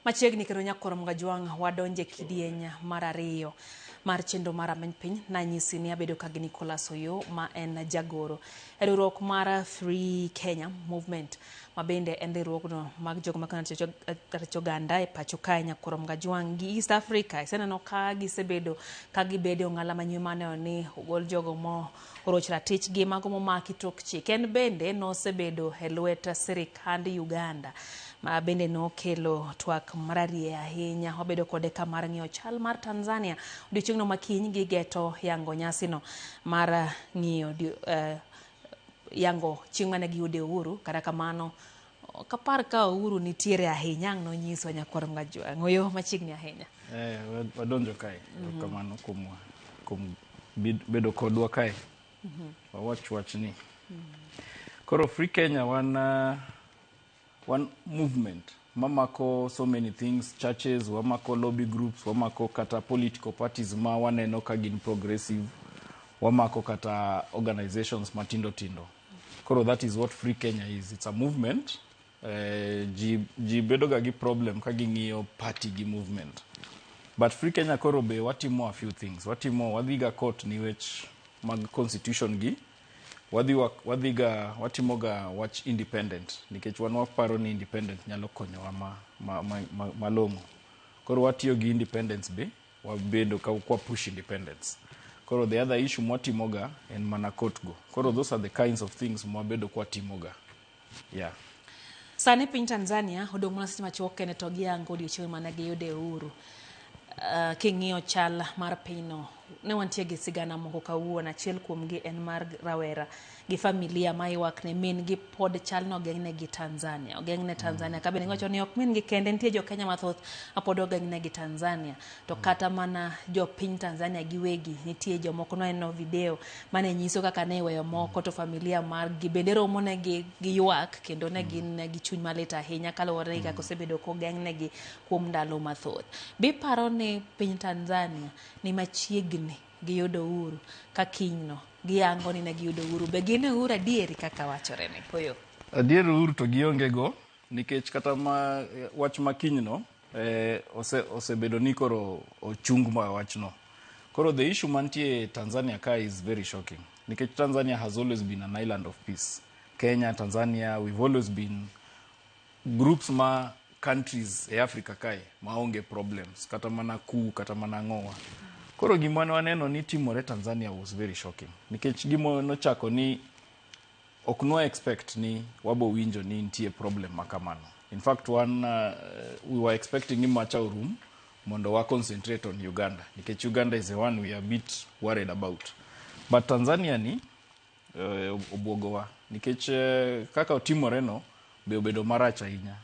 Machiegni kendo nyakoro Mgajwang' wadonje kidieny mar ariyo mar chenro mar Rameny Piny. Nanyisi ni abedo ka gi Nicholas Oyoo ma en jagoro e riwruok mar Free Kenya Movement, ma bende en riwruogno mag jogo makano ratich oganda e pacho kae nyakoro Mgajwang' gi East Africa. Iseneno ka gisebedo ka gibedo e ong'ala manyime maneno ni ogol jogo mo oroch ratichgi mago momaki tok chik. En bende nosebedo e lwet sirikand Uganda ma bende nokelo twak mararieya ahinya. Wabedo kode ka mar ng'iyo chal mar Tanzania odiochieng'no makiny gigeto yango nyasino mar ng'iyo yango chieng' mane giyude uhuru. Kata kamano ok apar ka uhuru nitiere ahinya, ang' nonyiswa nyakwar Mgajwang'. Oyo machiegni ahinya. Wadonjo kae. Erokamano kuom bedo kodwa kae. Wawach wachni. Koro Free Kenya wan movement mamako so many things, churches, wamako lobby groups, wamako kata political parties ma waneno ka gin progressive, wamako kata organizations matindo tindo. Koro that is what Free Kenya is. It's a movement. Ji bedo ga gi problem ka ging'iyo party gi movement. But Free Kenya koro be watimo a few things. Watimo, wadhi ga court ni wech mag constitution gi. Wadhi ga, watimo ga wach independent. Nikech wan waparo ni independent nyalo konyowa malong'o. Koro watiyo gi independence be, wabedo ka kwa push independence. Koro the other issue mwatimo ga en mana court go. Koro those are the kinds of things mwabedo kwa timo ga. Yeah. Sani piny Tanzania odong' mana seche machuok kende to giyango odiochieng' mane giyude uhuru. King'iyo chal mar pinyno, ne wantie gi sigana moko kawuono. Achiel kuomgi en mar rawera gi familia ma ywak ne min gi pod chal ni ogeng'ne gi Tanzania. Ogeng'ne Tanzania. Ka bende giwacho ni ok min gi kende, nitie jo Kenya mathoth ma pod ogeng'ne gi Tanzania. To kata mana jopiny Tanzania giwegi, nitie jomoko nwaneno video mane nyiso kaka ne iweyo moko to familia margi bende romo ne gi ywak kendo ne gin gi chuny malit ahinya kaluwore gi kaka osebedo kogeng'negi kuom ndalo mathoth. Biparo ni piny Tanzania ni machiegni gi yudo uhuru ka kinyno giyango ni ne giyudo uhuru. Be gin e uhuru adieri kaka wachore ni? Oyo. Adier uhuru to gionge go nikech kata ma wach ma kinyno osebedo ni koro ochung ma wachno. Koro the issue mantie Tanzania ka is very shocking nikech Tanzania has always been an island of peace. Kenya, Tanzania, we've always been groups ma countries e Africa kae maonge problems kata mana ku kata mana ng'owa. Koro gima ne waneno ni timore Tanzania was very shocking nikech gima nochako ni ok no expect ni wabo winjo ni nitie problem makamano. In fact one we were expecting ni macha orum mondo wa concentrate on Uganda nikech Uganda is the one we are a bit worried about. But Tanzania ni obwogowa nikech kaka otimore no be obedo marach ahinya.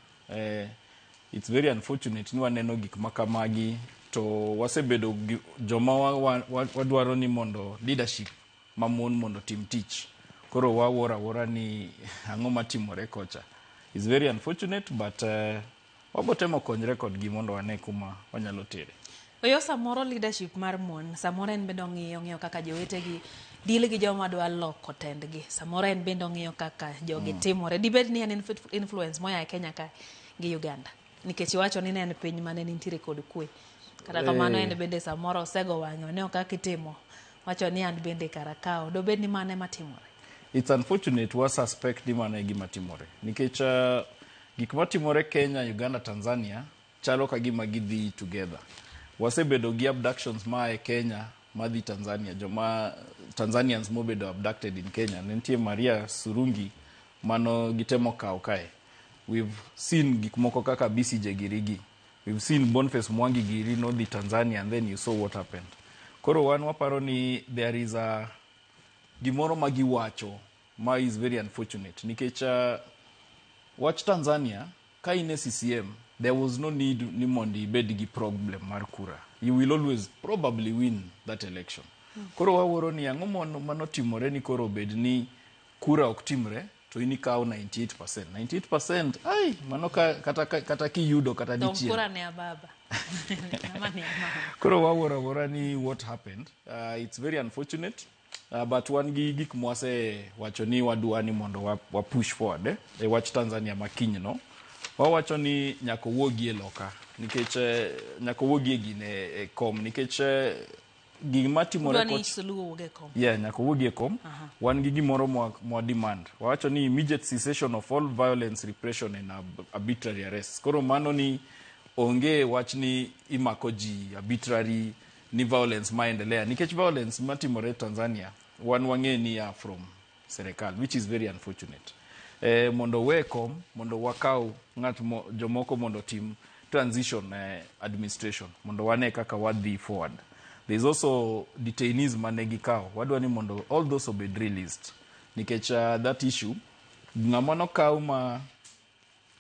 It's very unfortunate ni waneno gik makamagi to wasebedo joma wadwaro ni mondo leadership ma mon mondo tim tich. Koro wawuoro awuora ni ang'o matimore kocha. It's very unfortunate but wabo temo konyre kodgi mondo wane kuma wanyalo tere. Oyo samoro leadership mar mon, samoro en bende ong'iyo kaka jowetegi deal gi joma dwa loko tendgi. Samoro en bende ong'iyo kaka jogi timore. Dibed ni en influence moa e Kenya ka gi Uganda. Nikech iwacho ni ne en piny mane nitiere kod kwe. Kata kamano en bende samoro osego wang'e oneno kaka itimo. Wacho ni an bende kara kao. Dobed ni mano ema timore. It's unfortunate wa suspect ni mano e gima timore. Nikech gik matimore Kenya, Uganda, Tanzania chalo ka gima gidhi together. Wasebedo gi abductions maa e Kenya madhi Tanzania. Joma Tanzanians mobedo abducted in Kenya. Ne nitie Maria Surungi mano gitemo kawo kae. We've seen gik moko kaka BCJ girigi. We've seen Boniface Mwangi giri nodhi Tanzania and then you saw what happened. Koro wan waparo ni there is a gimoro ma giwacho ma is very unfortunate nikech wach Tanzania ka in e CCM there was no need ni mondo ibed gi problem mar kura. You will always probably win that election. Koro wawuoro ni ang'o manotimore ni koro obed ni kura ok timre to in ikawo 98%. 98% ai mano ka, kata kiyudo kata dichiel. Kura ne ababa. Ama ne mama. Koro wawuoro awuora ni what happened. It's very unfortunate. But wan gi gik mwase wacho ni wadwa ni mondo wa push forward e wach Tanzania makiny no. Wawacho ni nyaka owuogi e loka. Nikech nyaka owuogie gine e kom nikech gima timore Udwa ni Suluhu owuog e kom. Yeah, nyaka owuogie e kom. Wan gi gimoro mwa demand. Wawacho ni immediate cessation of all violence, repression and arbitrary arrests. Koro mano ni onge wach ni imako ji arbitrary, ni violence maendelea. Nikech violence matimore Tanzania, wan wang'e ni ya from serikal, which is very unfortunate. Mondo we kom, mondo wakaw ng'at mo, jomoko mondo tim transition administration, mondo wane kaka wadhi forward. There is also detainees mane gikawo. Wadwa ni mondo all those obed released. Nikech that issue, ng'ama nokaw ma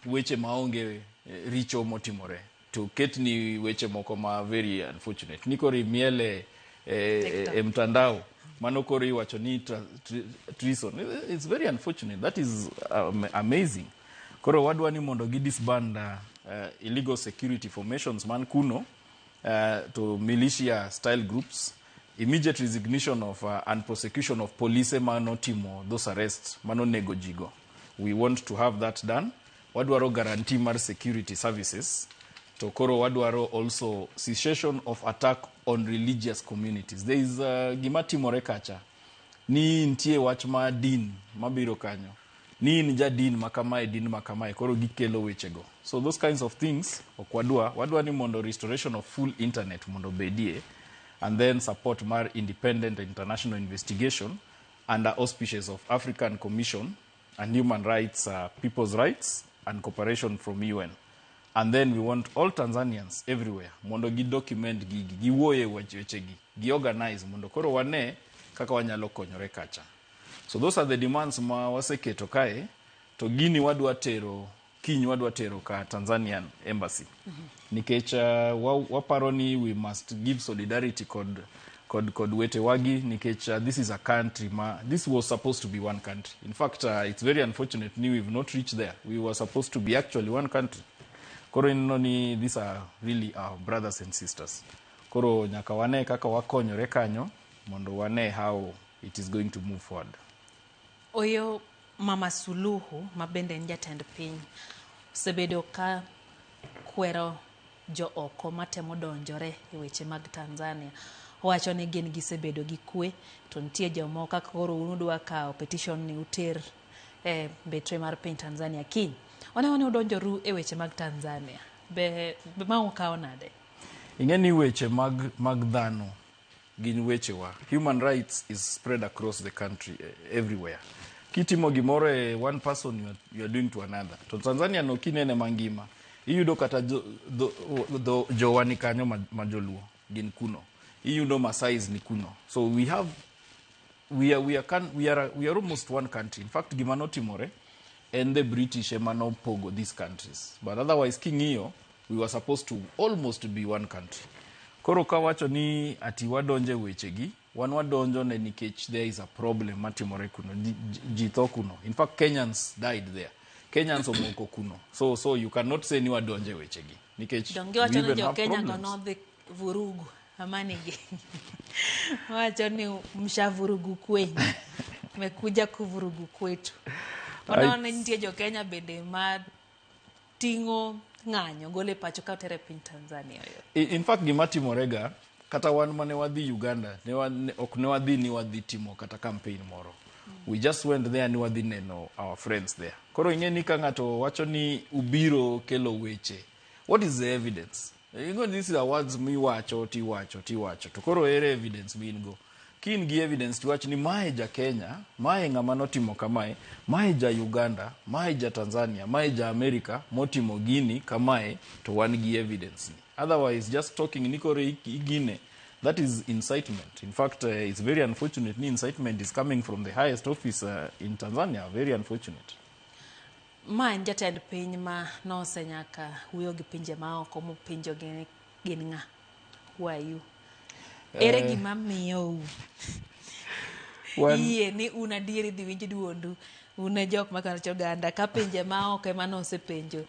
weche maonge richo motimore to ketni weche moko ma very unfortunate ni koro imiele e mtandao mano koro iwacho ni treason. It's very unfortunate. That is amazing. Koro wadwa ni mondo gi disband illegal security formations man kuno to militia style groups, immediate resignation of and prosecution of police manotimo those arrests manonego jigo. We want to have that done. Wadwaro guarantee mar security services. To koro wadwaro also cessation of attack on religious communities. There is gima timore kacha ni nitie wach ma din mabiro kanyo ni in ja din makamae, din makamae, koro gikelo wechego. So those kinds of things ok wadwa. Wadwa ni mondo restoration of full internet mondo bedie, and then support mar independent international investigation under auspices of African Commission and human rights, people's rights and cooperation from UN. And then we want all Tanzanians everywhere mondo gi document gigi, giwuoye wechegi, gi organize mondo koro wane kaka wanyalo konyore kacha. So those are the demands ma waseketo kae, to gini wadwa tero kiny, wadwa tero ka Tanzanian embassy. Nikech waparo ni we must give solidarity kod wetewagi nikech this is a country ma this was supposed to be one country. In fact, it's very unfortunate ni we've not reached there. We were supposed to be actually one country. Koro ineno ni these are really our brothers and sisters. Koro nyaka wane kaka wakonyore kanyo mondo wane how it is going to move forward. Oyo Mama Suluhu ma bende en jatend piny osebedo ka kwero jo oko matemo donjore e weche mag Tanzania. Owacho ni gin gisebedo gi kwe to nitie jomoko kaka koro un udwa kawo petition ni uter e mbetre mar piny Tanzania kiny. Waneno ni udonjoru e weche mag Tanzania. Be ma ukawo nade? Ing'e ni weche mag dhano gin wechewa. Human rights is spread across the country, everywhere. Kitimo gimoro e one person, you are doing to another. To Tanzania no kinene mangima, iyudo kata jowa ni kanyo ma joluo gin kuno. Iyudo Masais ni kuno. So we have we are, we are, can, we are, we are almost one country. In fact, gima notimore en the British ema nopogo these countries. But otherwise, king'iyo, we were supposed to almost be one country. Koro kawacho ni ati wadonje wechegi, wan wadonjo ne nikech there is a problem matimore kuno. Ji tho kuno. In fact, Kenyans died there. Kenyans omoko kuno. So you cannot say ni wadonje wechegi. Nikech Donge wacho we ni even jo have Kenya go problems. nodhi vurugu amani gi. Wacho ni mshavurugu kwenyu. Mekuja kuvurugu kwetu. Waneno ni nitie jo Kenya bende ma ting'o ng'anyo golo e pacho ka tere piny Tanzania. In fact, gima timorega, kata wan mane wadhi Uganda, ok ne wadhi ni wadhi timo kata campaign moro. We just went there ni wadhi neno our friends there. Koro ing'e ni ka ng'ato wacho ni ubiro kelo weche, what is the evidence? You know, these are words miwacho, tiwacho, tiwacho. To koro ere evidence mi in go? Ka in gi evidence tiwach ni mae ja Kenya, mae ng'ama notimo kamae, mae ja Uganda, mae ja Tanzania, mae ja America motimo gini kamae, to wan gi evidence ni. Otherwise, just talking ni koro igine, that is incitement. In fact, it's very unfortunate ni incitement is coming from the highest office in Tanzania. Very unfortunate. Ma en jatend piny ma nosenyaka wuoyo gi pinje maoko mopenjogi ni gin ng'a? Who are you? Ere gima miyou yie ni un adier idhi winj duondu, un e jok makalo oganda ka pinje maoko ema nosepenjo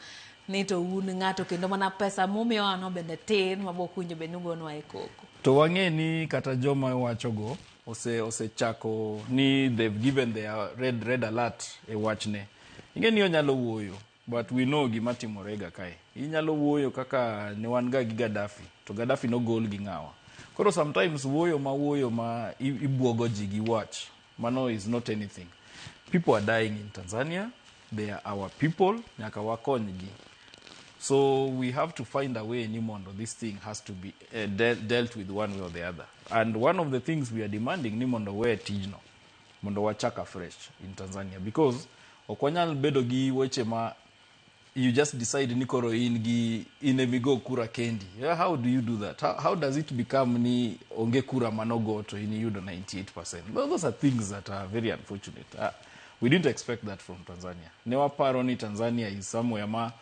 ni to un ng'ato kendo mana pesa mumiyowa no bende tin ma bok winjo bed ni ugonwa e koko. To wang'e ni kata joma wachogo osechako ni they've given their red alert e wachne. Ing'e ni onyalo wuoyo. But we know gima timore ga kae. Inyalo wuoyo kaka ne wan ga gi Gaddafi, to Gaddafi nogol gi ng'awa. Koro sometimes wuoyo ma ibuogo ji gi wach, mano is not anything. People are dying in Tanzania, they are our people, nyaka wakonygi. So we have to find a way ni mondo this thing has to be dealt with one way or the other. And one of the things we are demanding ni mondo we tijno, mondo wachak afresh in Tanzania, because ok wanyal bedo gi weche ma you just decide ni koro in gi in emigo kura kendi. Yeah, how do you do that? How does it become ni onge kura manogo to in iyudo 98%? Those are things that are very unfortunate. We didn't expect that from Tanzania. Ne waparo ni Tanzania is somewhere ma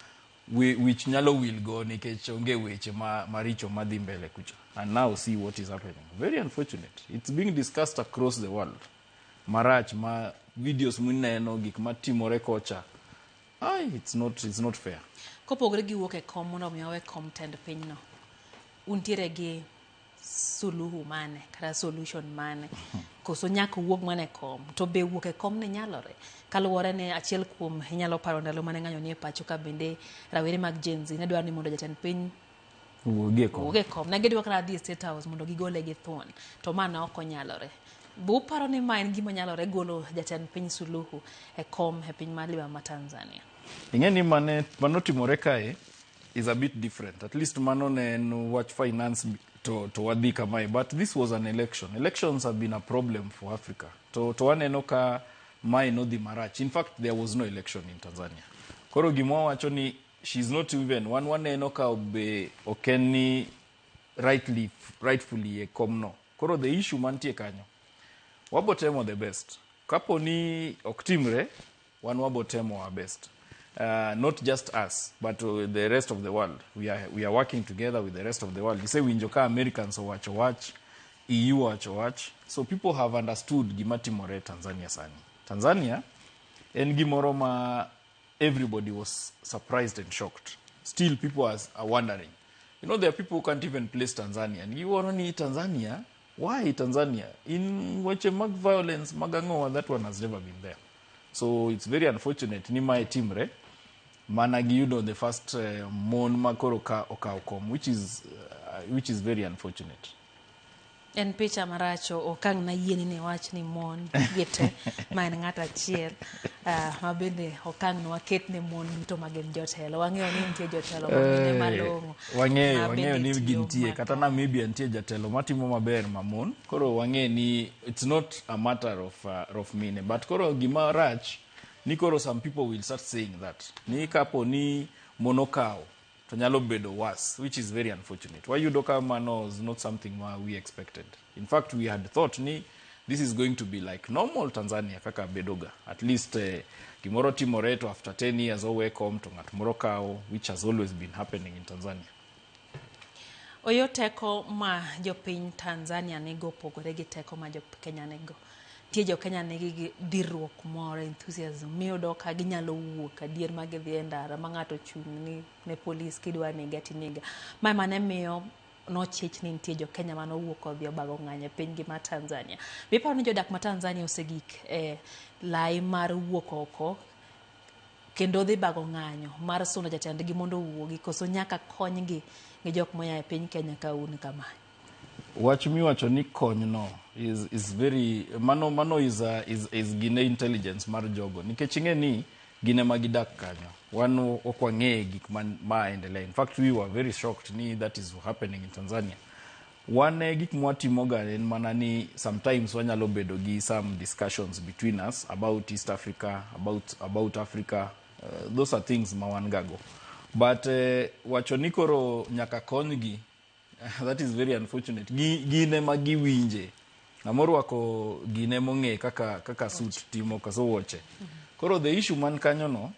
wich nyalo wil go nikech onge weche ma maricho madhi mbele kucha. And now see what is happening. Very unfortunate. It's being discussed across the world. Marach ma videos mineno, gik matimore kocha. Ai, it's not fair. Kopogore gi wuok e kom mondo mi owe kom tend pinyno, untiere gi suluhu mane kata solution mane, koso nyaka wuog mana e kom? To be wuok e kom ne nyalore kaluwore ni achiel kuom inyalo paro ndalo mane ng'anyo nie pacho ka bende rawere mag Gen Z ne dwaro ni mondo jatend piny wuogie kom. Wuog e kom. Ne gidwa kata dhi e State House mondo gigole gi thuon, to ma ne ok onyalore. Be uparo ni ma en gima nyalore, golo jatend piny Suluhu e kom e piny mar liwa ma Tanzania? Ing'e ni mane manotimore kae is a bit different. At least mano ne en wach finance to wadhi kamae. But this was an election. Elections have been a problem for Africa. To waneno ka mae nodhi marach. In fact, there was no election in Tanzania. Koro gima wawacho ni she's not even wan waneno ka be ok en ni rightfully e komno. Koro the issue mantie kanyo, wabo temo the best. Kapo ni ok timre, wan wabo temo our best. Not just us, but the rest of the world. We are working together with the rest of the world. Isewinjo ka Americans owacho wach, EU owacho wach. So people have understood gima timore Tanzania sani. Tanzania en gimoro ma everybody was surprised and shocked. Still people are wondering. There are people who can't even place Tanzania. And giwuoro ni Tanzania, why Tanzania? In weche mag violence, mag ang'owa, that one has never been there. So it's very unfortunate ni mae timre mana giyudo the first mon ma koro ka okawo kom, which is very unfortunate. En picha maracho. Okang' nayieni ni wach ni mon gi te ma en ng'ato achiel, ma bende okang' no waket ne mon duto ma gin jotelo. Wang'eyo ni nitie jotelo ma mine malong'o wang'eyo ma wang'eyo bende ni tiyo gintie kata makare. Namibia nitie jatelo matimo maber ma mon. Koro wang'e ni it's not a matter of mine, but koro gima rach ni koro some people will start saying that ni kapo ni mon okawo to nyalo bedo worse, which is very unfortunate. Wayudo ka mano is not something ma we expected. In fact, we had thought ni this is going to be like normal Tanzania kaka bedoga. At least gimoro timore to after 10 years owe kom to ng'at moro kawo, which has always been happening in Tanzania. Oyo teko ma jopiny Tanzania nigo opogore gi teko ma jo Kenya nigo. Nitie jo Kenya nigi gi dhiruok moro, enthusiasm, miyudo ka ginyalo wuok adier ma gidhi e ndara ma ng'ato chung' ni ne polis kidwa nega tinega. Mae mane miyo nochich ni nitie jo Kenya manowuok odhi obago ng'anyo e pinygi mar Tanzania. Be iparo ni jodak ma Tanzania osegik e lai mar wuok oko kendo dhi bago ng'anyo mar sundo jatendgi mondo owuogi, koso nyaka konygi gi jok moa e piny Kenya ka un kamae? Wach miwacho ni konyno is very mano is gine intelligence mar jogo, nikech ing'e ni gin ema gidak kanyo, wan ok wang'e gik ma endelea. In fact, we were very shocked ni that is happening in Tanzania. Wan e gik mwatimoga en mana ni sometimes wanyalo bedo gi some discussions between us about East Africa, about Africa. Those are things ma wan gago, but wacho ni koro nyaka konygi, that is very unfortunate. Gin ema giwinje ng'ama orwako gine mong'e kaka suit timo kaso wuoche. Koro the issue man kanyo no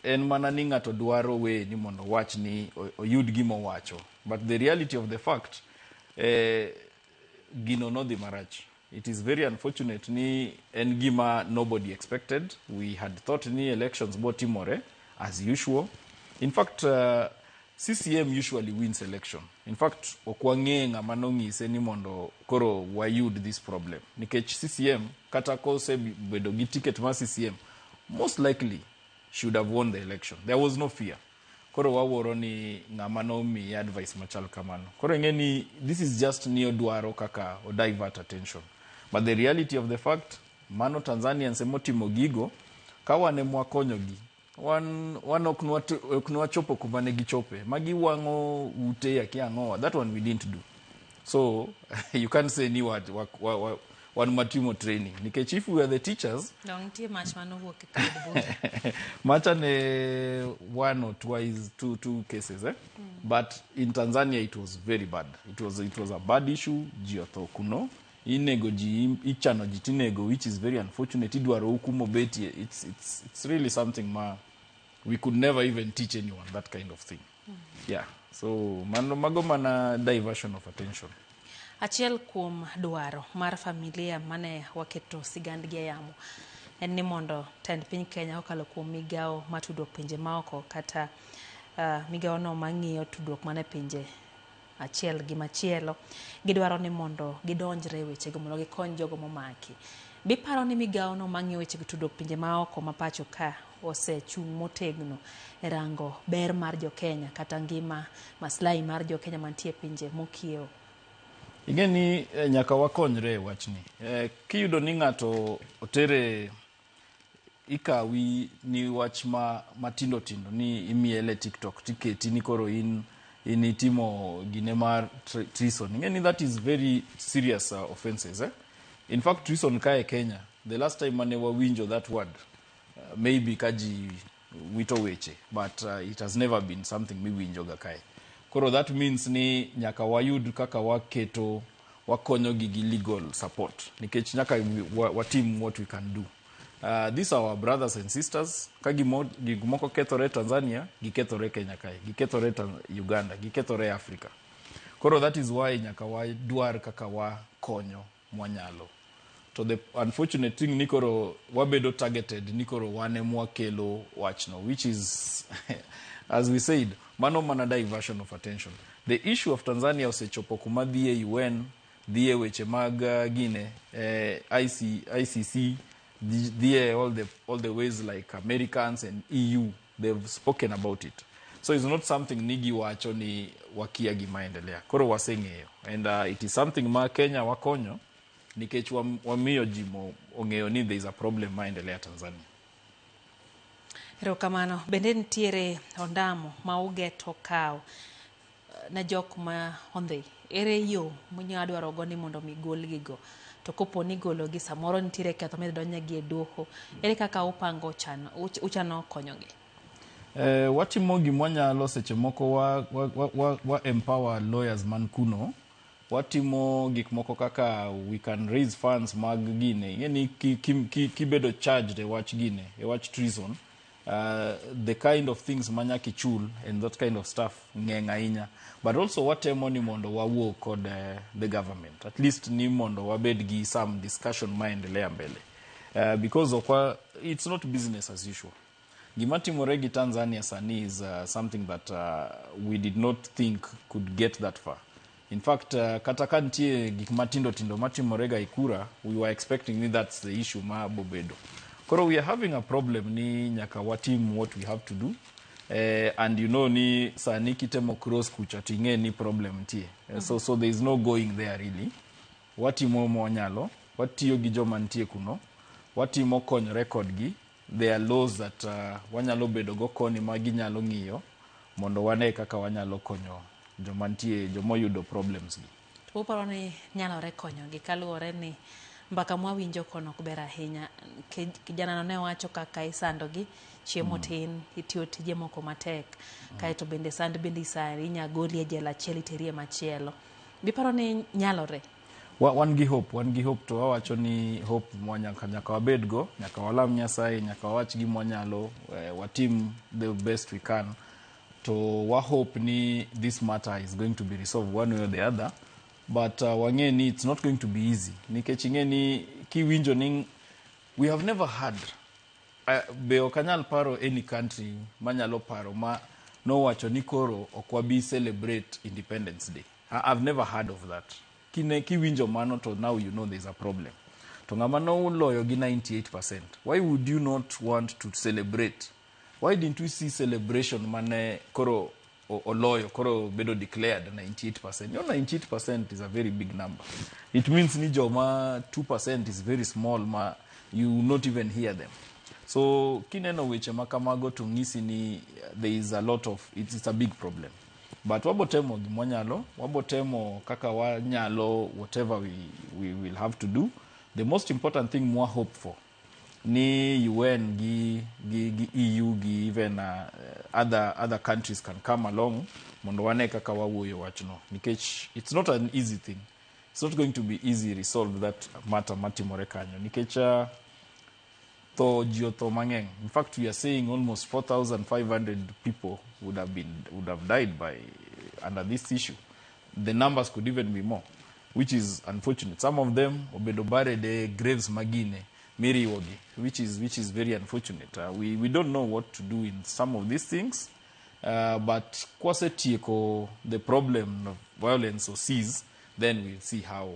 en mana ni ng'ato dwaro we ni mondo wach ni oyud gima owacho, but the reality of the fact, gino nodhi marach. It is very unfortunate ni en gima nobody expected. We had thought ni elections bo timore as usual. In fact, CCM usually wins election. In fact, ok wang'e ng'ama nong'ise ni mondo koro wayud this problem, nikech CCM kata kosebedo gi ticket mar CCM, most likely She would have won the election. There was no fear. Koro wawuoro ni ng'ama nomiye advice machal kamano. Koro ing'e ni this is just ni odwaro kaka o divert attention. But the reality of the fact, mano Tanzanians emotimo gigo, ka wan emwakonyogi, wan ok nwachopo kuma ne gichope. Magi wang'o ute akia ang'owa. That one we didn't do. So you can't say ni wan matimo training. Nikech if we were the teachers, Dong nitie mach manowuok e od bura. Macha ne one or twice, two cases, eh? But in Tanzania it was very bad. It was a bad issue. Ji otho kuno. Inego ji, ichano ji tinego, which is very unfortunate. Idwaro hukumo betie. It's really something ma we could never even teach anyone that kind of thing. Yeah. So mano mago mana diversion of attention. Achiel kuom dwaro mar familia mane waketo sigandgi e yamo en ni mondo tend piny Kenya kokalo kuom migawo mar tudruok pinje maoko kata migawono mang'iyo tudruok mana e pinje achiel gi machielo gidwaro ni mondo gidonjre e wechego mondo gikony jogo momaki. Biparo ni migawono mang'iyo weche tudruok pinje maoko ma pacho ka osechung' motegno e rango ber mar jokenya kata ngima maslahi mar jokenya mantie e pinje mokiewo. Ing'e ni nyaka wakonyre e wachni. Kiyudo ni ng'ato otere ikawi ni wach ma matindo tindo ni imiele TikTok tiketi ni koro in itimo gine mar treason. Ing'e ni that is very serious offenses. Eh? In fact, treason ka e Kenya, the last time mane wawinjo that word, maybe ka ji wito weche, but it has never been something miwinjo ga kae. Koro that means ni nyaka wayud kaka waketo wakonyogi gi legal support nikech nyaka watim what we can do. These are our brothers and sisters. Ka gik moko kethore Tanzania, gikethore Kenya kae, gikethore Uganda, gikethore Africa. Koro that is why nyaka wadwar kaka wakonyo mwanyalo. To the unfortunate thing ni koro wabedo targeted ni koro wan emwakelo wachno, which is, as we said, mano mana diversion of attention. The issue of Tanzania osechopo kuma dhi e UN, dhi e weche mag gine, ICC, dhi e all the ways like Americans and EU, they've spoken about it. So it's not something ni giwacho ni wakia gima endelea. Koro waseng'eyo. And it is something ma Kenya wakonyo, nikech wamiyo ji ong'eyo ni there is a problem ma endelea Tanzania. Erokamano. Bende nitiere ondamo ma ugeto kawo ne jok ma ondhi. Ere yo munya dwaro go ni mondo mi golgigo? To kopo ni gologi samoro nitiere ketho midhi donjnegi e doho. Ere kaka upango chano, uchano konyogi? Watimo gimwanyalo seche moko wa empower lawyers man kuno. Watimo gik moko kaka we can raise funds mag gine. Ing'e ni kibedo charged e wach gine, e wach treason, the kind of things manyaka ichul and that kind of stuff ng'eny ahinya. But also watemo ni mondo wawuo kod the government. At least ni mondo wabed gi some discussion maendelea mbele. Because okwa, it's not business as usual. Gima timore gi Tanzania sani is something that we did not think could get that far. In fact, kata ka nitie gik matindo tindo matimore ga e kura, we were expecting ni that's the issue ma bobedo. Koro we are having a problem ni nyaka watim what we have to do. And you know ni sani kitemo cross kucha ting'e ni problem nitie. So there is no going there really. Watimo mwanyalo, watiyo gi joma nitie kuno, watimo konyore kodgi. There are laws that wanyalo bedo go koni ma ginyalo ng'iyo mondo wane kaka wanyalo konyo joma nitie jomoyudo problems gi. To uparo ni nyalore konyogi kaluwore ni mbaka mwawinjo kono ok ber ahinya. Kijanano ne wacho kaka isandogi, chiemo tin, itiyo tije moko matek. Kaeto bende sand bende isandi, inya goli e jela achiel iteri e machielo. Biparo ni nyalore? Wan gi hope, wan gi hope to wawacho ni hope mwa nyaka wabed go, nyaka walam Nyasaye, nyaka wawach gima wanyalo, watim the best we can. To wa hope ni this matter is going to be resolved one way or the other. But wang'e ni it's not going to be easy. Nikech ing'e ni kiwinjo ni we have never had be ok anyal paro any country manyalo paro ma nowacho ni koro ok wabi celebrate Independence Day. I've never heard of that. Kine kiwinjo mano to now you know there's a problem. To ng'ama noloyo gi 98%, why would you not want to celebrate? Why didn't we see celebration mane koro oloyo, koro bedo declared 98%? 98% is a very big number. It means ni joma 2% is very small ma you not even hear them. So kineno weche makamago to ng'isi ni there is a lot of it's a big problem. But wabotemo gimwanyalo, wabotemo kaka wanyalo, whatever we will have to do. The most important thing mwa hope for ni UN gi EU gi even other countries can come along mondo wane kaka wawuoyo wachno, nikech it's not an easy thing. It's not going to be easy resolve that matter matimore kanyo, nikech tho ji otho mang'eny. In fact, we are saying almost 4,500 people would have died by under this issue. The numbers could even be more, which is unfortunate. Some of them obedo buried e graves magine miriwogi, which is very unfortunate. We don't know what to do in some of these things, but kwasetieko the problem of violence or cease, then we'll see how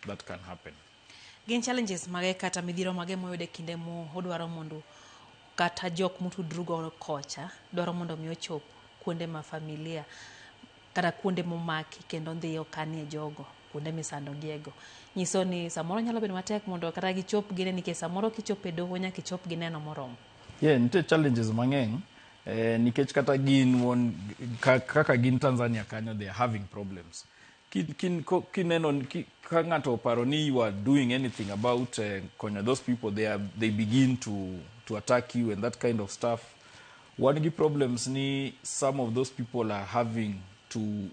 that can happen. Gin challenges mage kata midhiero mage moyudo e kinde mo odwaro mondo kata jok motudru go kocha dwaro mondo mi ochop kuonde ma familia kata kuonde momaki kendo dhi okanie jogo kuonde misandogiego? Nyiso ni samoro nyalo bedo matek mondo kata gichop gine, nikech samoro kichopo e doho nyaka ichop gi neno moromo. Yeah, nitie challenges mang'eny, nikech kata gin won kaka gin Tanzania kanyo, they are having problems. Kineno ka ng'ato oparo ni you are doing anything about konyo those people, they begin to attack you and that kind of stuff. Wan gi problems ni some of those people are having to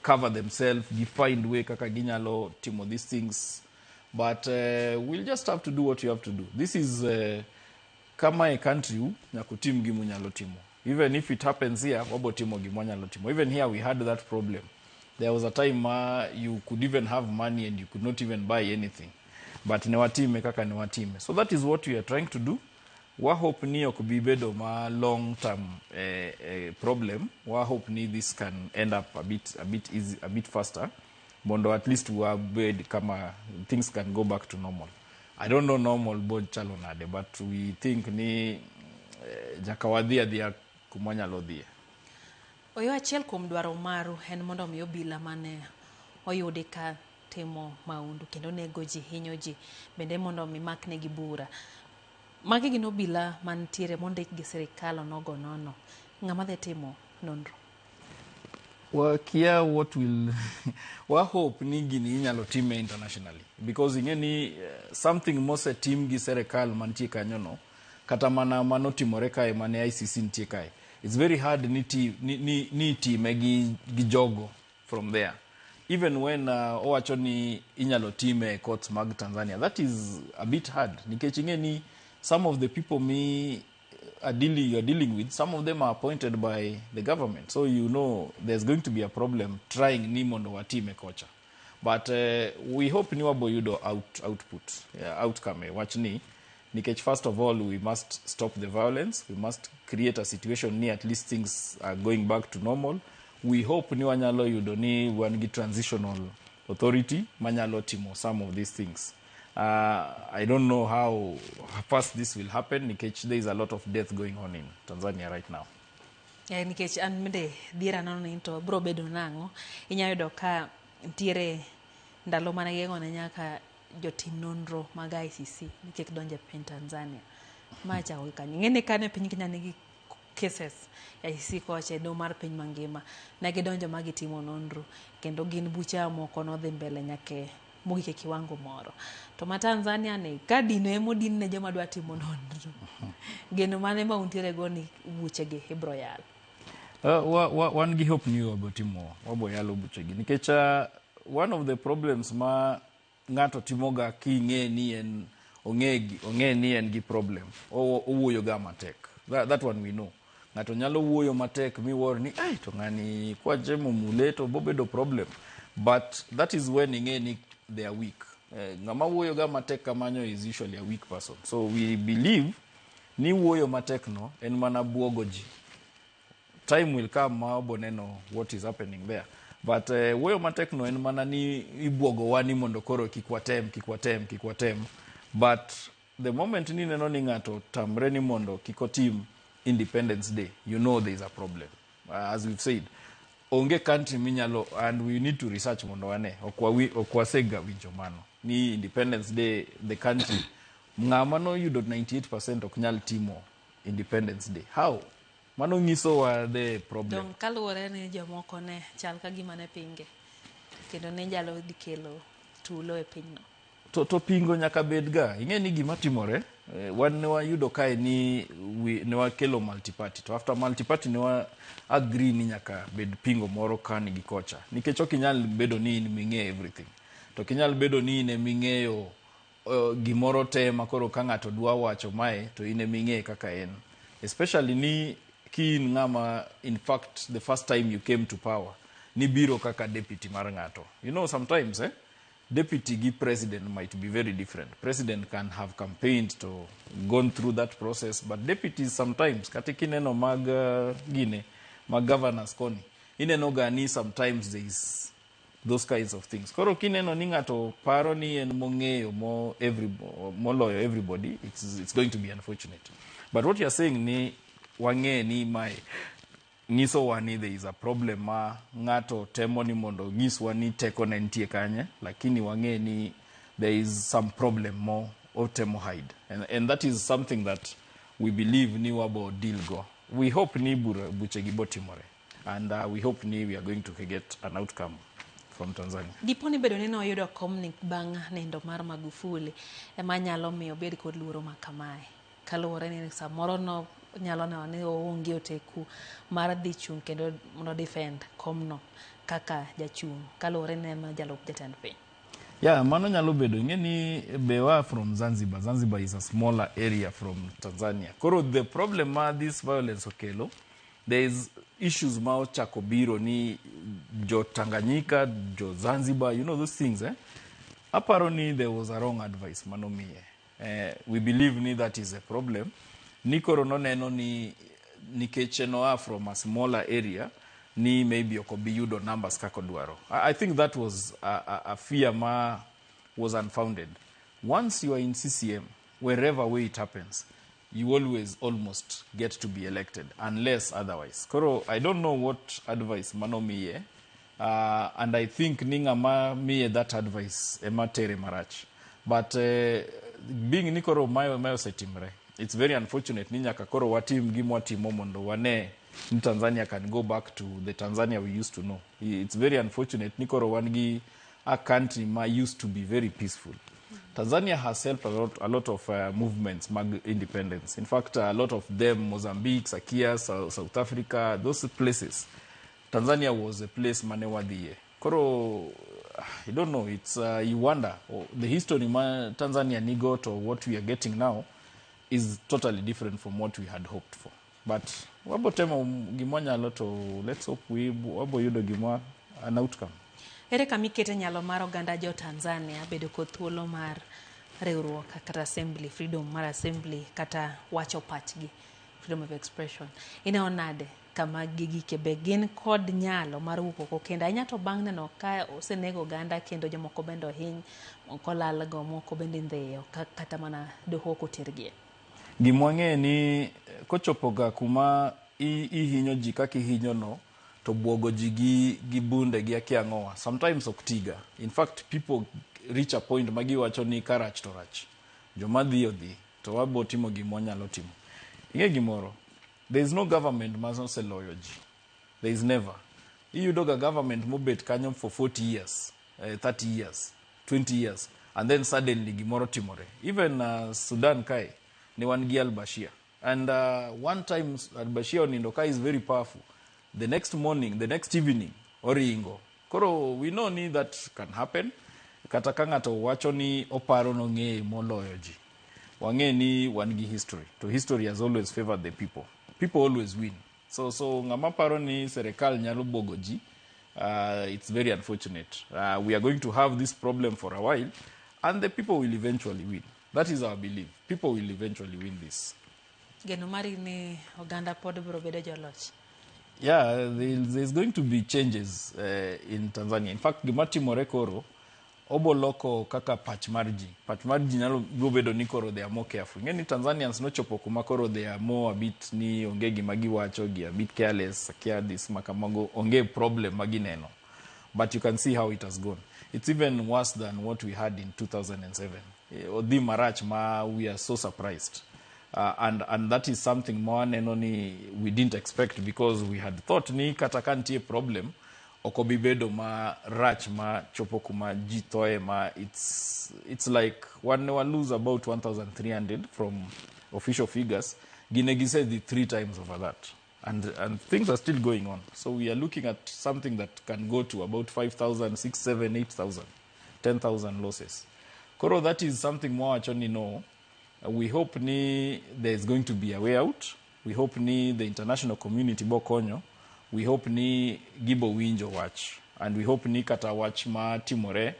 cover themselves, gi find way kaka ginyalo timo these things, but we'll just have to do what you have to do. This is kama e country u nyaka utim gimunyalo timo. Even if it happens here, wabo timo gimwanyalo timo. Even here we had that problem. There was a time you could even have money and you could not even buy anything, but ne watime kaka ne watime. So that is what we are trying to do. Wa hope ni ok bi bedo ma long term problem. Wa hope ni this can end up a bit easy, a bit faster, mondo at least wabed kama things can go back to normal. I don't know normal bod chalo nade, but we think ni nyaka wadhi adhiya kumwanyalo dhiye. Oyo, achiel kuom dwaro maru en mondo mi obila mane oyudi ka timo maundu kendo nego ji, hinyo ji, bende mondo mi maknegi bura. Magi gin obila mantiere mondik gi sirikal onogo nono. Ng'ama dhi timo nonro? Wakia what will wa hope ni gini inyalo time internationally, because ing'e ni something mosetim gi serikal mantie kanyo no, kata mana manotimore kae mane ICC nitie kae, it's very hard ni itime gi jogo from there. Even when owacho ni inyalo time e courts mag Tanzania, that is a bit hard, nikech ing'e ni some of the people mi are dealing, you're dealing with, some of them are appointed by the government. So you know there's going to be a problem trying ni mondo watime kocha. But we hope ni wabo yudo output, yeah, outcome e wach ni, nikech first of all we must stop the violence. We must create a situation ni at least things are going back to normal. We hope ni wanyalo yudo ni wan gi transitional authority manyalo timo some of these things. I don't know how fast this will happen, nikech there is a lot of death going on in Tanzania right now. Nikech an bende dhiera nono ni to bro bedo nang'o. Inya yudo ka ntiere ndalo mane geng'o ne nyaka jotim nonro mag ICC ni kik donj e piny Tanzania. Ma chako gi kanyo. Ing'e ni kane piny Kenya nigi cases e ICC kocha e doho mar piny mangima, ne gidonjo ma gitimo nonro kendo gin buche moko nodhi mbele nyaka mogik e kiwango moro. To ma Tanzania ni ka dino emodin ne joma dwa timo nonro. Geno mane ma untiere go ni buchegi ibro yal? Wan gi hope ni wabo timo, wabo yalo buchegi, nikech one of the problems ma ng'ato timoga king'e ni en ong'e ni en gi problem, owuoyo ga matek. That one we know. Ng'ato nyalo wuoyo matek miwuor ni ai to ng'ani kwachemo mule to bobedo problem, but that is when ing'e ni they are weak. Ng'ama wuoyo ga matek kamanyo is usually a weak person. So we believe ni wuoyo matek no en mana buogo ji. Time will come ma obo neno what is happening there, but wuoyo matek no en mana ni ibuogo wa ni mondo koro kik watem, kik watem, kik watem. But the moment ni neno ni ng'ato tamre ni mondo kik otim, Independence Day, you know there is a problem. As we've said, onge country minyalo, and we need to research mondo wane, ok wasega winjo mano ni Independence Day the country ng'ama noyudo 98% ok nyal timo Independence Day. How? Mano nyisowa the problem. Dong kaluwore ni jomoko ne chal ka gima ne pinge kendo ne nyalo dhi kelo tulo e pinyno. To pingo nyaka bed ga. Ing'e ni gima timore, wan ne wayudo kae ni ne wakelo multiparty, to after multiparty ne wa agree ni nyaka bed pingo moro kani gi kocha, nikech ok inyal bedo ni in ming'eyo everything, to ok inyal bedo ni in eming'eyo gimoro te ma koro ka ng'ato dwa wacho mae to in eming'eye kaka en, especially ni ki in ng'ama, in fact, the first time you came to power nibiro kaka deputy mar ng'ato. You know, sometimes deputy gi president might be very different. President can have campaigned to gone through that process, but deputies sometimes, kata kineno mag gine mag governors koni, ineno ga ni sometimes there is those kinds of things. Koro kineno ni ng'ato paro ni en mong'eyo mo every, moloyo everybody, it's going to be unfortunate. But what you are saying ni wang'e ni mae nyisowa ni there is a problem ma ng'ato temo ni mondo nyiswa ni teko ne nitie kanye, lakini wang'e ni there is some problem mo otemo hide, and that is something that we believe ni wabo deal go. We hope ni buchegi botimore, and we hope ni we are going to get an outcome from Tanzania. Dipo ni bedo ni noyudo komni bang' nindo mar Magufuli ema nyalo miyo obed kod luoro ma kamae, kaluwore ni samoro no nyalo neno ni oonge oteku mar dhi chung' kendo mondo defend komno kaka jachung' kaluwore ni en jalup jatend piny. Yeah, mano nyalo bedo. Ing'e ni be wa from Zanzibar. Zanzibar is a smaller area from Tanzania. Koro the problem ma this violence okelo, there is issues ma ochako biro ni jo Tanganyika, jo Zanzibar, you know those things, eh? Aparo ni there was a wrong advice manomiye. We believe ni that is a problem. Ni koro noneno ni nikech noa from a smaller area ni maybe ok obi yudo numbers kaka odwaro. I think that was a fear ma was unfounded. Once you are in CCM, wherever way it happens, you always almost get to be elected, unless otherwise. Koro, I don't know what advice manomiye, and I think ni ng'ama miye that advice ema tere marach. But being ni koro mae osetimre, it's very unfortunate ni nyaka koro watim gima watimo mondo wane ni Tanzania can go back to the Tanzania we used to know. It's very unfortunate ni koro wan gi a country ma used to be very peaceful. Tanzania has helped a lot of movements mag independence. In fact, a lot of them, Mozambique, Sakia, South Africa, those places. Tanzania was a place mane wadhiye. Koro, I don't know, it's, you wonder, oh, the history ma Tanzania nigo to what we are getting now is totally different from what we had hoped for. But wabo temo gima wanyalo to let's hope we wabo yudo gima an outcome. Ere kama ikete nyalo mar oganda jo Tanzania bedo kod thuolo mar riwruok kata assembly, freedom mar assembly kata wacho pachgi, freedom of expression. Ineno nade kama gigike be gin kod nyalo mar wuok oko kendo ahinya to bang' neno ka oseneg oganda kendo jomoko bende ohiny, moko lalgo, moko bende indhiyo kata mana doho ok otergie. Gima wang'eyo ni kochopo ga kuma ihinyo ji kaka ihinyo no, to buogo ji gi bunde gi akia ang'owa sometimes ok tiga. In fact, people reach a point ma giwacho ni ka rach to rach, joma dhi odhi to wabo timo gima wanyalo timo. Ing'e gimoro, there is no government ma oseloyo ji. There is never. Iyudo ga government mobet kanyo for 40 years, 30 years, 20 years, and then suddenly gimoro timore. Even Sudan kae ne wan gi Al-Bashir, and one time Al-Bashir onindo ka is very powerful, the next morning, the next evening oringo. Koro we know ni that can happen. Kata ka ng'ato wacho ni oparo nong'eyo moloyo ji, wang'e ni wan gi history, to history has always favored the people. People always win. So ng'ama paro ni serikal nyalo buogo ji, it's very unfortunate. We are going to have this problem for a while, and the people will eventually win. That is our belief. People will eventually win this. Geno mari ni oganda pod biro bedo joloch. Yeah, there's going to be changes in Tanzania. In fact, gima timore koro Oboloko kaka pach mar ji. Pach mar ji nyalo biro bedo ni koro they are more careful. Ing'e ni Tanzanians nochopo kuma koro they are more a bit ni onge gima giwacho, gi a bit careless, kia this makamago, onge problem ma gineno. But you can see how it has gone. It's even worse than what we had in 2007. Odhi marach ma we are so surprised. And that is something ma waneno ni we didn't expect, because we had thought ni kata ka nitie problem, ok obi bedo ma rach ma chopo kuma ji thoe ma it's like wan ne wa lose about 1300 from official figures. Gine gisedhi three times over that, and things are still going on. So we are looking at something that can go to about 5000, 6, 7, 8000, 10,000 losses. Koro that is something mwawacho ni no, we hope ni there is going to be a way out. We hope ni the international community bo konyo. We hope ni gibo winjo wach, and we hope ni kata wach ma timore,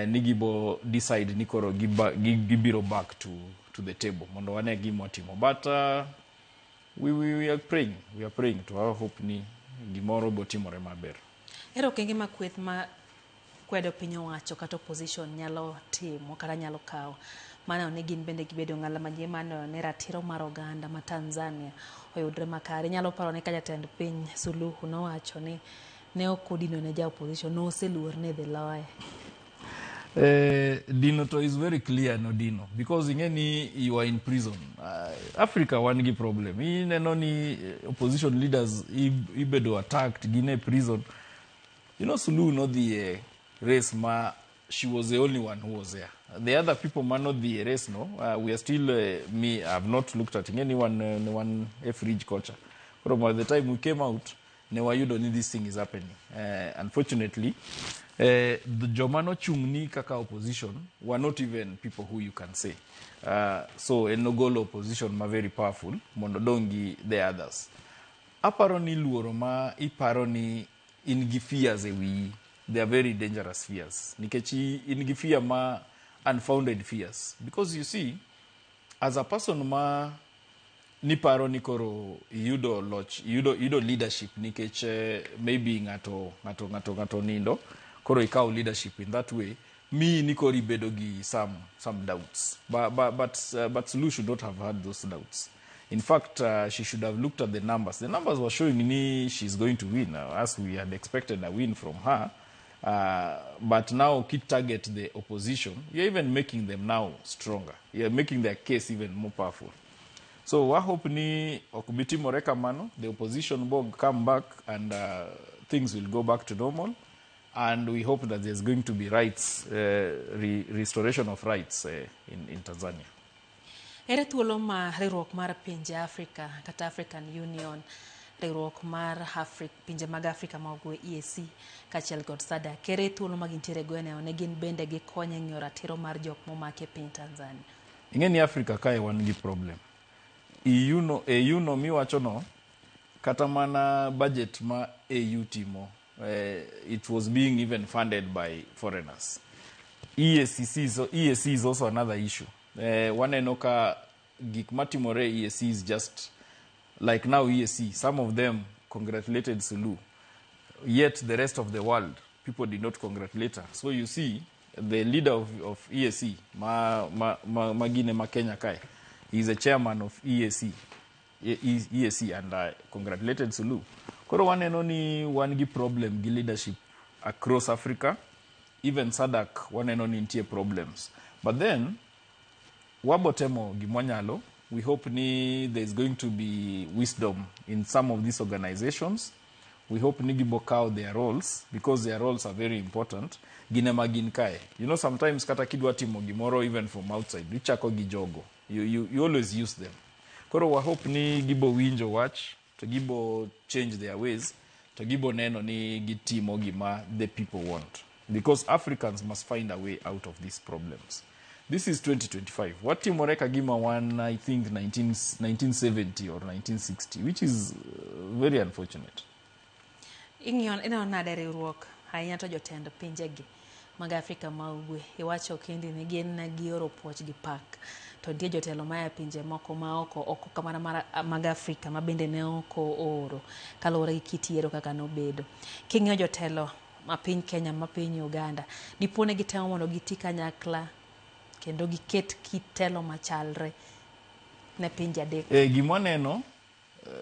ni gibo decide ni koro gibiro back to the table mondo wane gima watimo. But we are praying, we are praying to our hope ni gimoro bo timore maber. Ere okenge ma kweth ma kwedo piny owacho kata opposition nyalo timo kata nyalo kawo maneno ni gin bende gibedo ng'ala manyien maneno ni ratiro mar oganda ma Tanzania oyudre makare? Inyalo paro ni ka jatend piny Suluhu nowacho ni ne ok odino ne ja opposition, noseluor ni dhi loye. Dino to is very clear, no dino, because ing'e ni you are in prison. Africa wan gi problem. Ineno ni opposition leaders ibedo attacked, gin e prison. Suluhu nodhi e race ma she was the only one who was there. The other people ma nodhi e race no, we are still, me, I have not looked at anyone, one e fridge culture. Koro by the time we came out, ne wayudo ni this thing is happening. Unfortunately, the joma nochung' ni kaka opposition were not even people who you can say. So en nogolo opposition ma very powerful mondo dong' gi the others. Aparo ni luoro ma iparo ni in gi fears e wiyi, they are very dangerous fears. Nikech in gi fear ma unfounded fears. Because you see, as a person ma niparo ni koro iyudo loch, iyudo leadership nikech maybe ng'ato nindo, koro ikawo leadership in that way, miyi ni koro ibedo gi some doubts. But Suluhu should not have had those doubts. In fact, she should have looked at the numbers. The numbers were showing ni she's going to win, as we had expected a win from her. But now, keep target the opposition. You're even making them now stronger. You're making their case even more powerful. So I hope ni ok bi timore kamano, the opposition will come back and things will go back to normal. And we hope that there's going to be rights, restoration of rights in Tanzania. Ere thuolo ma riwruok mar pinje Afrika kata African Union, riwruok mar pinje mag Afrika ma ugwe EAC kaachiel kod SADC, ere thuolo ma gintiere go e neno ni gin bende gikonyo e ng'iyo ratiro mar jok momaki e piny Tanzania? Ing'e ni Afrika kae wan gi problem. EU no, AU no miwacho no, kata mana budget ma AU timo, it was being even funded by foreigners. EACC, so EAC is also another issue. Waneno ka gik matimore EAC is just like now EAC, some of them congratulated Suluhu, yet the rest of the world, people did not congratulate her. So you see, the leader of EAC, Magine ma Kenya kae, he is a chairman of EAC, EAC and congratulated Suluhu. Koro waneno ni wan gi problem gi leadership across Africa, even SADC waneno ni nitie problems. But then, wabotemo gimwanyalo. We hope ni there is going to be wisdom in some of these organizations. We hope ni gibo kawo their roles, because their roles are very important. Gin ema gin kae. Sometimes kata kidwa timo gimoro even from outside, ichako gi jogo. You always use them. Koro wa hope ni gibo winjo wach, to gibo change their ways, to gibo neno ni gitimo gima the people want. Because Africans must find a way out of these problems. This is 2025. Watimore ka gima wan, I think, 1970 or 1960, which is very unfortunate. Ing'iyo, ineno nade riwruok ahinya to jotend pinjegi mag Afrika ma ugwe? Iwacho kendi ni gin gioro puoch gi pak, to nitie jotelo maya pinje moko ma oko kamano mag Afrika ma bende ne ok ooro kaluwore gi kit yiero kaka nobedo. King'iyo jotelo Ma piny Kenya, ma piny Uganda. Dipo ne gitemo mondo giti kanyakla kendo giket kitelo machalre ne pinje adek. E, gima waneno,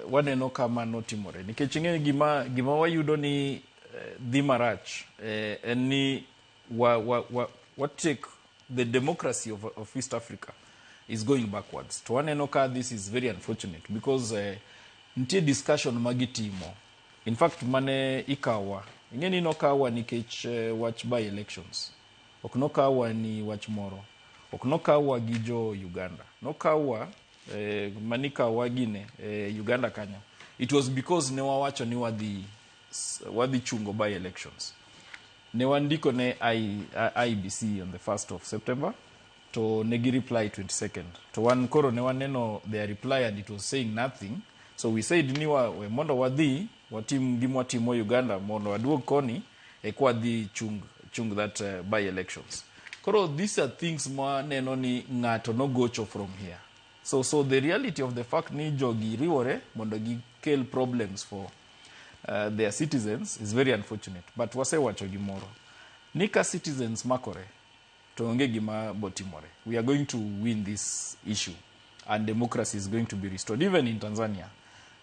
waneno ka mano timore nikech ing'e gima wayudo ni dhi marach en ni wa take the democracy of East Africa is going backwards. To waneno ka this is very unfortunate because nitie discussion ma gitimo. In fact, mane ikawa, ing'e ni nokawa nikech wach by elections. Ok nokawa ni wach moro. Ok nokawa gi jo Uganda. Nokawa manikawa gine Uganda kanyo. It was because ne wawacho ni wadhi chungo by elections. Ne wandiko ne IEBC on the 1st of September to ne gi reply 22nd. To wan koro ne waneno their reply and it was saying nothing. So we said ni we mondo wadhi watim gima watimo Uganda mondo waduog koni eka wadhi chung that by elections. Koro these are things ma neno ni ng'ato nogocho from here. So the reality of the fact ni jogi riwore mondo gikel problems for their citizens is very unfortunate. But wasewacho gimoro ni ka citizens makore to onge gima botimore. We are going to win this issue and democracy is going to be restored. Even in Tanzania,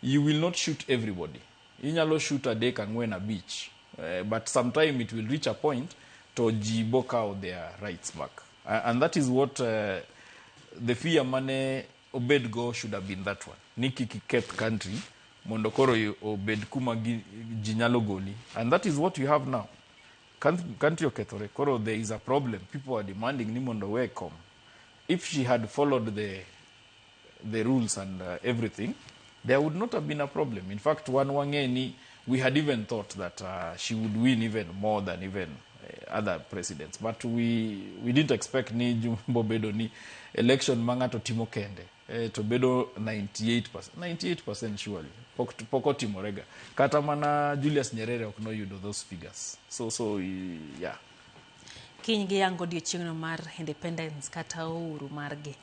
you will not shoot everybody. Inyalo shoot adek, ang'wen, abich. But sometime it will reach a point to ji bo kawo their rights back. And that is what the fear mane obed go should have been that one. Ni kik iketh country mondo koro obed kuma ji nyalo goli. And that is what you have now. Country okethore. Koro there is a problem. People are demanding ni mondo we kom. If she had followed the rules and everything, there would not have been a problem. In fact, wan wang'e ni we had even thought that she would win even more than even other presidents. But we didn't expect ni jumbo bedo ni election ma ng'ato timo kende. To bedo 98%, 98% surely. Pok otimorega. Kata mana Julius Nyerere ok noyudo those figures. So. Kiny giyango odiochieng'no mar independence kata uhuru margi.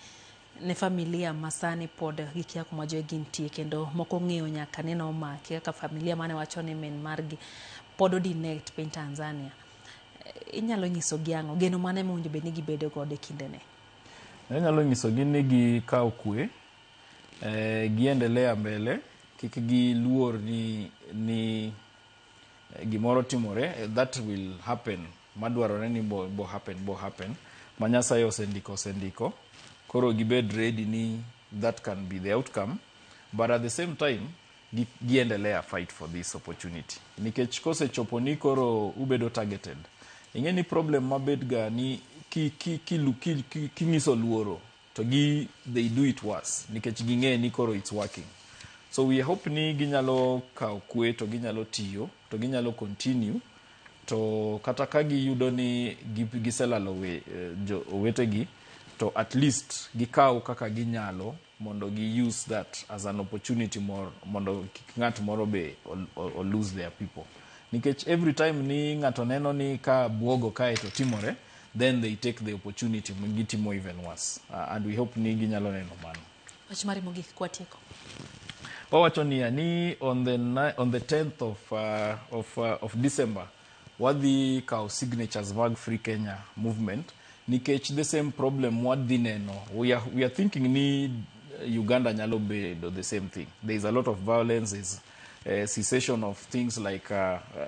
Ne familia ma sani pod gikia kuma jogi nitie kendo moko ong'eyo nyaka ni nomaki kaka familia mane wacho ni min margi pod odinet piny Tanzania. Inyalo nyisogi ang'o? Geno mane mowinjo bed ni gibedo godo e kindene? Anyalo nyisogi ni gikaw kwe, giendelea mbele, kik giluor ni gimoro timore, that will happen, madwarore ni bo happen, bo happen, ma Nyasaye osendiko osendiko, koro gibed ready ni that can be the outcome, but at the same time, giendelea fight for this opportunity. Nikech kosechopo ni koro ubedo targeted, ing'e ni problem mabed ga ni kinyiso luoro to gi they do it worse nikech ging'e ni koro it's working. So we hope ni ginyalo kawo kwe to ginyalo tiyo to ginyalo continue to kata ka giyudo ni giselalo owetegi to at least gikaw kaka ginyalo mondo gi use that as an opportunity more mondo kik ng'at moro be o lose their people. Nikech every time ni ng'ato neno ni ka buogo kae to timore, then they take the opportunity gitimo even worse. And we hope ni ginyalo neno mano. Wach mari mogik kwatieko. Wawacho niya ni on the 10th of December wadhi kawo signatures mag Free Kenya movement nikech the same problem wadhi neno. We are thinking ni Uganda nyalo bedo the same thing. There is a lot of violence, there is cessation of things like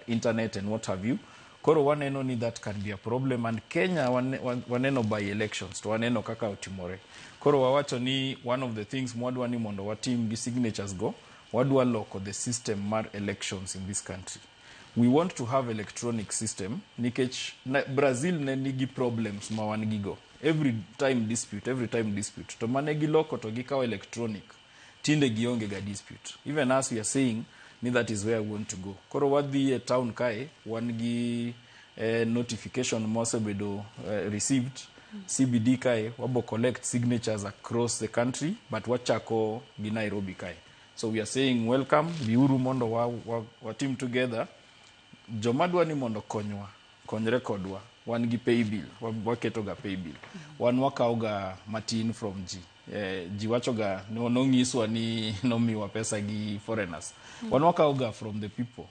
internet and what have you. Koro waneno ni that can be a problem, and Kenya waneno by elections to waneno kaka otimore. Koro wawacho ni one of the things mwadwa ni mondo watim gi signatures go, wadwa loko the system mar elections in this country. We want to have electronic system nikech Brazil ne nigi problems ma wan gigo. Every time dispute, every time dispute. To mane giloko to gikawo electronic, tinde gionge ga dispute. Even as we are saying ni that is where we want to go. Koro wadhi e town kae, wan gi notification mosebedo received. CBD kae, wabo collect signatures across the country, but wachako gi Nairobi kae. So we are saying welcome, biuru mondo wa team together. Joma dwa ni mondo konywa, konyre kodwa. Wan gi pay bill, waketo ga pay bill. Wan wakawo ga matin from ji. Ji wacho ga, nong'iswa ni nomiwa pesa gi foreigners. Wan wakawo ga from the people.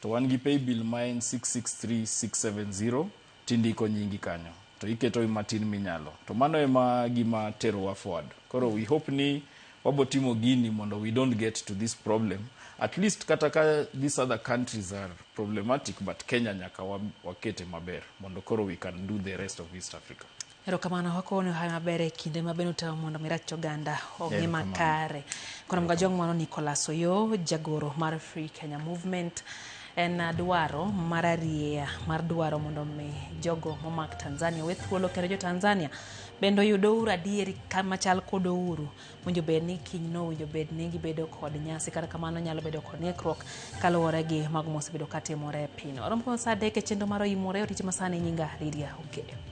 To wan gi paybill ma en 663670, tindiko nyingi kanyo to iketo matin minyalo. To mano ema gima terowa forward. Koro we hope ni wabo timo gini mondo we don't get to this problem. At least kata ka these other countries are problematic, but Kenya nyaka wakete maber mondo koro we can do the rest of East Africa. Erokamano, wakono hayo maber e kinde ma bende utemo mondo mi rach oganda ong'e makare. Kono mga mano Nicholas Oyoo, jagoro mar Free Kenya Movement, en dwaro mar arieya mar dwaro mondo mi jogo momak Tanzania we thuolo kendo jo Tanzania bende oyud uhuru adieri kama chal kod uhuru winjo bed ni kinyno winjo bed ni gibedo kod nyasi kata kamano nyalo bedo kod ng'ikruok kaluwore gi mago mosebedo katimore e pinyno. Waromo saa 3 e chenro mar Oimore, oriti masani nyinga Lydia Okeyo.